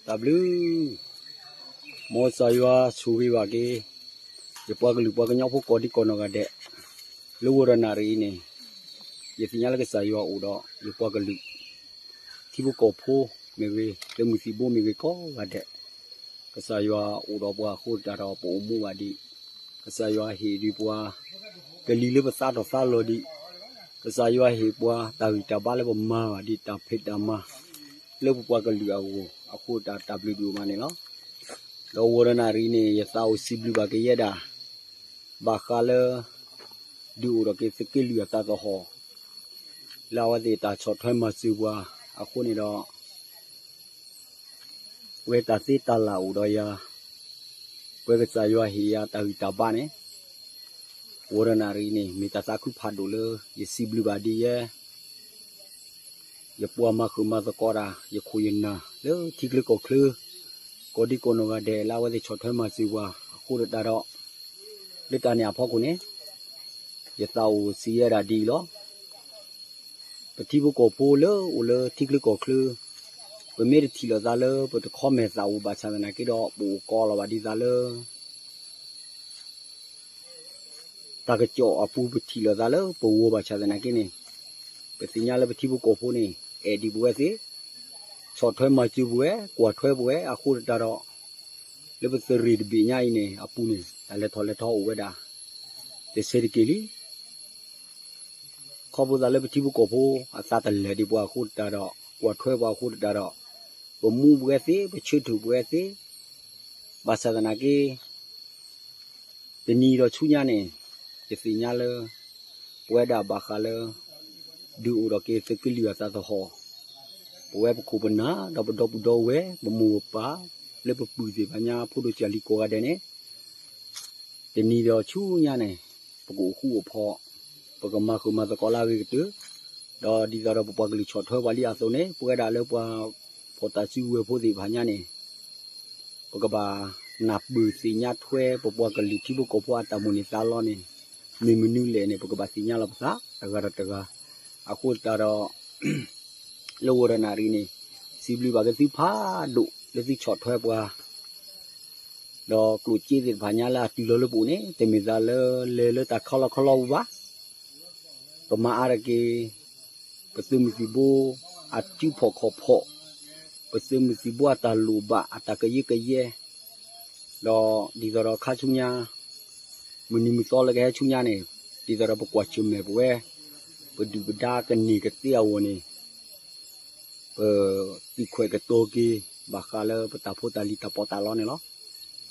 တၢ်ဘျုး, မ်ကစၢ်ယွၤဆိၣ်ဂ့ၤဘၣ်က့ၤ ယပှၤကလုာ်ပှၤကညီဖိကိးဒံကိးနီၢ်ဂၤဒဲး, လၢဝီၤဒီးနၣ်ရံၣ်အံၤန့ၣ်, ယသ့ၣ်ညါလၢကစၢ်ယွၤအိၣ်ဒီးယပှၤကလုာ် ထံဖိကီၢ်ဖိမ့ၢ်ဂ့ၤ, သုးမုၢ်သံၣ်ဘိမ့ၢ်ဂ့ၤကိးဂၤဒဲး, ကစၢ်ယွၤအိၣ်ဒီးပှၤအဃိသတးဒီး ပအိၣ်မူဘၣ်ဒံး, ကစၢ်ယွၤဟ့ၣ်ဒံးပှၤ ကလံၤလၢပသါထီၣ်သါလီၤဒံး, ကစၢ်ယွၤဟ့ၣ်ပှၤတၢ်ဂံၢ်တၢ်ဘါလၢပမၤဘၣ်ဒံးတၢ်ဖံးတၢ်မၤ လၢပပှၤကလုာ်အဂီၢ်, အဃိသတးတၢ်ဘျုးဒိၣ်မးန့ၣ်လီၤ. ဒီးဝီၤဒီးနၣ်ရံၣ်န့ၣ် ယသးအိၣ်စံးဘျုးဘၣ်က့ၤယဲဒၣ် ဘၣ်ဃးလၢ ဒုးအိၣ်ထီၣ်က့ၤသုးက့လွံၢ်အသးသဟီၣ် လၢအဝဲသ့ၣ်တၢ်ဆီၣ်ထွဲမၤစၢၤပှၤအဃိန့ၣ်ဒီး ပဝဲတၢ်သ့တၢ်လၢ်အိၣ်ဒီးယၤ, ပဝဲကစၢ်ယွၤဟ့ၣ်ယၤတၢ်ဂံၢ်တၢ်ဘါန့ၣ်, ဝီၤဒီးနၣ်ရံၣ်န့ၣ် မ့ၢ်တၢ်သးခုဖးဒိၣ်လၢယစံးဘျုးဘၣ်ဒ်ယဲ ယပှၤမၤဃုာ်မၤသကိးတၢ် ယခိၣ်ယနၢ် လၢထံချၢကီၢ်ချၢ ကိးဒံကိးနီၢ်ဂၤဒဲး လၢအဝဲသ့ၣ်ဆီၣ်ထွဲမၤစၢၤပှၤအဃိသတးဒီး, လၢတၢ်န့ၣ်အဖီခိၣ်န့ၣ်, ယသးအိၣ်စံးယဲဒၣ်ဒ်အံၤလီၤ. ပထံဖိကီၢ်ဖိလၢအိၣ်လၢထံချၢကီၢ်ချၢ, ပမ့ၢ်တထံၣ်လိာ်သးလၢပတခီမဲာ်သးအိၣ်ဘၣ်ဆၣ်သနာ်က့ဒီး ပအိၣ်ကီးလီၤဘၣ်ဒ်သးလၢ တၢ်ကစီၣ်အပူၤ ပထံၣ်လိာ်သးလၢပဂီၢ်ဘၣ်ဆၣ်သနာ်က့န့ၣ်, ပသ့ၣ်ညါလၢပထံဖိကီၢ်ဖိန့ၣ် အဲၣ်ဒံးပဝဲသ့ၣ်, ဆီၣ်ထွဲမၤစၢၤပဝဲ, ကွၢ်ထွဲပဝဲအဃိသတးဒီး, လၢပသုးရ့ၣ်တဘ့ၣ်ညါအံၤန့ၣ် အပူၤန့ၣ် တၢ်လဲၤထီၣ်လဲၤထီအိၣ်ဝဲဒၣ် တဆဲးတက့ၢ်လံ. ခီဖျိသးလၢပထံဖိကီၢ်ဖိအသးတလဲၤဒံးပှၤအဃိသတးဒီး ကွၢ်ထွဲပှၤအဃိသတးဒီး, ပမူပဝဲသ့ၣ် ပဆၢထၢၣ်ပဝဲသ့ၣ်, ဘၣ်ဆၣ်သနာ်က့ တနံၤဒီးဆူညါန့ၣ်, ယသ့ၣ်ညါလၢ ပဝဲဒၣ်ဘၣ်ဃးလၢ ဒုးအိၣ်ထီၣ်က့ၤသုးက့လွံၢ်အသးသဟီၣ်, ပဝဲပခိၣ်ပနၢ် ဒီးပဒီပုၢ်ဒီဝဲၢ် ပမိၢ်ပပၢ် လၢပပုၢ်သ့ၣ်တဖၣ်ညါ ဖိဒိၣ်ကၢ်လံၤကိးဂၤဒဲးန့ၣ်, တနံၤဒီးဆူညါန့ၣ်, ပကအိၣ်ဃူအိၣ်ဖိး, ပကမၤဃုာ်မၤသကိးလၢအဂ့ၤကတၢၢ်, ဒီးဒ်သိးဒီးပပှၤကလုာ်ဆီၣ်ထွဲပှၤလံအသိးန့ၣ် ပဝဲဒၣ်လၢပှၤဖီၣ်တၢ်စုကဝဲၤဖိသ့ၣ်တဖၣ်ညါန့ၣ် ပကဘၣ်နၢ်ပၢၢ်သ့ၣ်ညါထွဲ ပပှၤကလုာ်ထံဖိကီၢ်ဖိအတၢ်မိၣ်န့ၢ်သးလီန့ၣ်, မ့ၢ်မနုၤလဲၣ်န့ၣ် ပကဘၣ်သ့ၣ်ညါလီၤပသး တဂၤဒီးတဂၤ, အဃိသတးဒီး လၢဝီၤဒီးနၣ်ရံၣ်န့ၣ်, စံးဘျုးဘၣ်က့ၤသုဖးဒိၣ်လၢသုဆီၣ်ထွဲပှၤ, ဒီးကျိၣ်စ့သ့ၣ်တဖၣ်ညါလၢအတုၤလီၤလၢပအိၣ်န့ၣ် တမ့ၢ်သးလၢလဲၤလၢတၢ်ခီလီခီလီပူၤဘၣ်. ပမၤအါတက့ၢ် ပသုးမုၢ်သံၣ်ဘိ အစုဖီၣ်ခီၣ်ဖီၣ်, ပသုးမုၢ်သံၣ်ဘိအတၢ်လိၣ်ဘၣ် အတၢ်ကယၢကယဲ, ဒီးဒ်သိးဒီးခါဆူညါ မုၢ်နံၤမုၢ်သီလၢကဟဲဆူညါန့ၣ်, ဒ်သိးဒီးပကွၢ်ဆၢၣ်မဲာ်ပဝဲ ပဒုၣ်ပဒါကန့ၢ်ကသ့အဂီၢ်န့ၣ်, ပသုးခွဲးကတီၤက့ၤ ဘၣ်ဃးလၢပတၢ်ဖိတၢ်လံၤတၢ်ပီးတၢ်လီန့ၣ်လီၤ.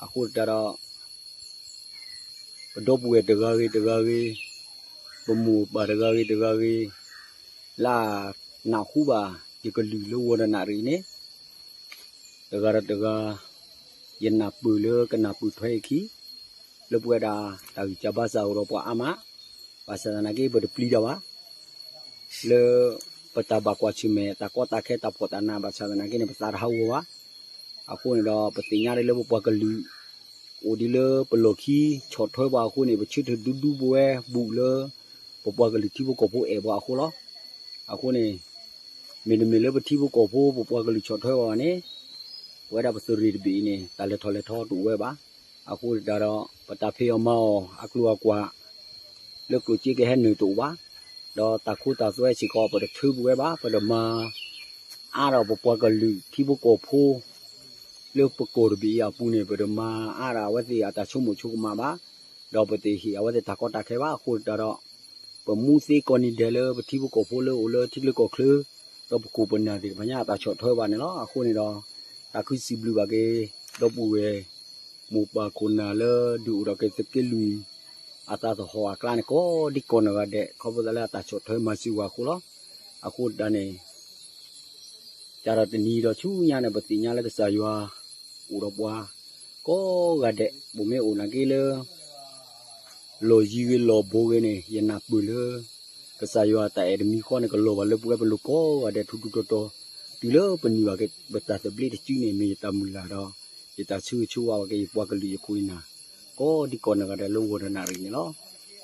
အဃိသတးဒီး ပဒီပုၢ်ဝဲၢ်တဂၤဂ့ၤတဂၤဂ့ၤ, ပမိၢ်ပၢ်တဂၤဂ့ၤတဂၤဂ့ၤ, လၢအနၢ်ဟူဘၣ် ယကလုၢ်လၢဝီၤဒီးနၣ်ရံၣ်အံၤန့ၣ်, တဂၤဒီးတဂၤ, ယနၢ်ပၢၢ်လၢကနၢ်ပၢၢ်ထွဲအခံ, လၢပဝဲဒၣ်တၢ်ဂံၢ်စၢ်ဘါစၢ်အိၣ်ဒီးပှၤအါမး, ဘၣ်ဆၣ်သနာ်က့ ပတပျံၤတၢ်ဘၣ် လၢပတၢ်ဘၣ်ကွၢ်ဆၢၣ်မဲာ် တၢ်ကီတၢ်ခဲတၢ်ဖှီၣ်တၢ်နးဘၣ်ဆၣ်သနာ်က့န့ၣ် ပသးတဟးဂီၤဘၣ်. အဃိန့ၣ်ဒီး ပသ့ၣ်ညါဒ်လၢပပှၤကလုာ် အိၣ်ဒ်လၢပလီၢ်ခံ ဆီၣ်ထွဲပှၤအဃိန့ၣ် ပဆၢထၢၣ်ဒူဒူပဝဲဘူးလၢ ပပှၤကလုာ်ထံဖိကီၢ်ဖိအဲၣ်ပှၤအဃိလီၤ. အဃိန့ၣ် မ့တမ့ၢ်လၢပထံဖိကီၢ်ဖိ ပပှၤကလုာ်ဆီၣ်ထွဲပှၤဘၣ်န့ၣ် ပဝဲဒၣ်ပသုးရ့ၣ်တဘ့ၣ်အံၤန့ၣ် တၢ်လဲၤထီၣ်လဲၤထီတအိၣ်ဝဲဘၣ်. အဃိသတးဒီး ပတၢ်ဖံးအီၣ်မၤအီၣ်အကျိၤအကွာ် လၢကျိၣ်စ့ကဟဲနုာ်တအိၣ်ဘၣ်. ဒီးတၢ်ခိတၢ်သွဲစ့ၢ်ကီး ပတထုးပဝဲဘၣ်, ပတမၤအါထီၣ်ပပှၤကလုာ်ထံဖိကီၢ်ဖိ လၢပကီၢ်တဘ့ၣ်အံၤအပူၤန့ၣ် ပတမၤအါထီၣ်အဝဲသ့ၣ်အတၢ်ဆိကမိၣ်ဆိကမးဘၣ်, ဒီးပတဟ့ၣ်အဝဲသ့ၣ်တၢ်ကီတၢ်ခဲဘၣ်. အဃိသတးဒီး ပမူသ့ကိးနံၤဒဲးလၢပထံဖိကီၢ်ဖိလၢအိၣ်လၢထံချၢကီၢ်ချၢ ဒီးပခိၣ်ပနၢ်သ့ၣ်တဖၣ်ညါအတၢ်ဆီၣ်ထွဲဘၣ်န့ၣ်လီၤ. အဃိန့ၣ်ဒီး တၢ်ခုစံးဘျုးဘၣ်က့ၤ ဒီပုၢ်ဝဲၢ် မိၢ်ပၢ်ခိၣ်နၢ်လၢ ဒုးအိၣ်ထီၣ်က့ၤသုးက့လွံၢ် အသးသဟီၣ်အကျါန့ၣ် ကိးဒံကိးနီၢ်ဂၤဒဲး ခီဖျိသးလၢအတၢ်ဆီၣ်ထွဲမၤစၢၤဝဲအဃိလီၤ. အဃိသတးန့ၣ် တၢ်ဒီးတနံၤဒီးဆူညါန့ၣ် ပသ့ၣ်ညါလၢကစၢ်ယွၤ အိၣ်ဒီးပှၤ ကိးဂၤဒဲး ပမ့ၢ်အိၣ်နာ်က့လၢ လီၢ်ယံၤဂ့ၤလီၢ်ဘူးဂ့ၤန့ၣ် ယနၢ်ပၢၢ်လၢ ကစၢ်ယွၤတၢ်အဲၣ်တမံၤဃီန့ၣ် ကလီၤဘၣ်လၢပဝဲပလိၤကိးဂၤဒဲးထူထူတီတီ, တုၤလၢပနုာ်ဘၣ်က့ၤပတၢ်သဘျ့တစုန့ၣ် မ့ၢ်ယတၢ်မုၢ်လၢ်ဒီး ယတၢ်ဆၢဂ့ၤဆၢဝါဘၣ်က့ၤယပှၤကလုာ်ယခိၣ်ယနၢ် ကိးဒံကိးနီၢ်ဂၤဒဲးလၢဝီၤဒီးနၣ်ရံၣ်န့ၣ်လီၤ.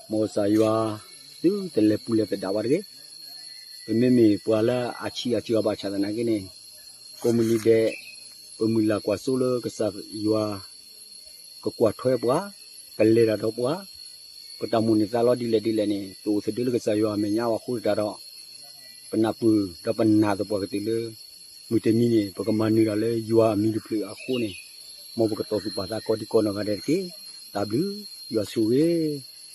မ်ကစၢ်ယွၤ သုတလဲၤပူၤလဲၤသဒၣ်ဘၣ်တဂ့ၤ. ပမ့မ့ၢ်ပှၤလၢအဆံးအစှၤဘၣ်ဆၣ်သနာ်က့န့ၣ် ကိးမုၢ်နံၤဒဲး ပမုၢ်လၢ်ကွၢ်စိလၢကစၢ်ယွၤ ကကွၢ်ထွဲပှၤ, ကလဲၤတၢ်ဒီးပှၤ, ပတၢ်မိၣ်န့ၢ်သးလီဒ်လဲၣ်ဒ်လဲၣ်န့ၣ် တအိၣ်သဒၢလၢကစၢ်ယွၤအမဲာ်ညါဘၣ်အဃိသတးဒီး ပနၢ်ပၢၢ်ဒီးပနာ်သပှၢ်ကတၢၢ်လၢ မုၢ်တနံၤန့ၣ် ပကမၤနၢၤတၢ်လၢယွၤအမံၤတဖျၢၣ်အဃိန့ၣ် မ်ပကတီၢ်သူၣ်ပာ်သးကိးဒံကိးနီၢ်ဂၤဒဲးတက့ၢ်. တၢ်ဘျုး, ယွၤဆိၣ်ဂ့ၤ